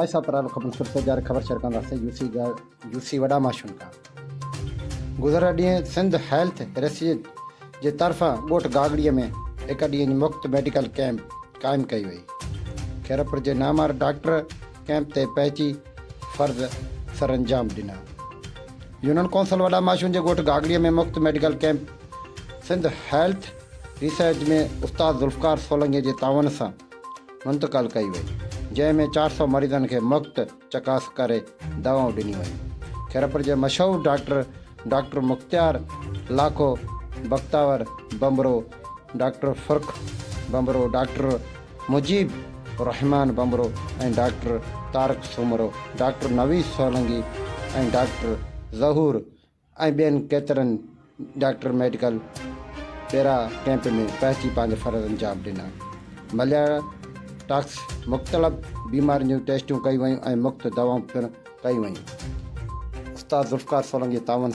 ڀائي صاحب پرالو خبرن سرسو جاري خبر شيئر ڪنداسين يوسي يوسي وڏا ماشون کان گذريل ڏينهن سنڌ هيلٿ ريسيج جي طرفان ڳوٺ گاگڙي ۾ هڪ ڏينهن جي مفت ميڊيڪل ڪئمپ قائم ڪئي وئي. خيرپور جي نامور ڊاڪٽر ڪئمپ تي پهچي فرض سرانجام ڏنا. يونين ڪونسل وڏا ماشون جي ڳوٺ گاگڙي ۾ مفت medical camp Sindh health research ۾ استاد ذوالفقار سولنگي جي تعاون سان منتقل ڪئي وئي، جنهن ۾ 400 مريضن کي مفت چڪاس ڪري دوائون ڏنيون ويون. خيرپور جي مشهور doctor doctor Mukhtiar Lakho, Bakhtawar Bhanbhro, doctor Farrukh Bhanbhro, doctor Mujeeb Ur Rehman Bhanbhro ۽ doctor Tariq Soomro, doctor Naveed Solangi ۽ doctor Zahoor ۽ ٻين ڪيترن ڊاڪٽر ميڊيڪل پيرا ڪئمپ ۾ پهچي پنهنجا فرض انجام ڏنا. مليريا، ٽاڪس، مختلف بيمارين جون ٽيسٽون ڪيون ويون ۽ مفت دوائون پڻ ڪيون ويون. استاد ذوالفقار سولنگي تعاون.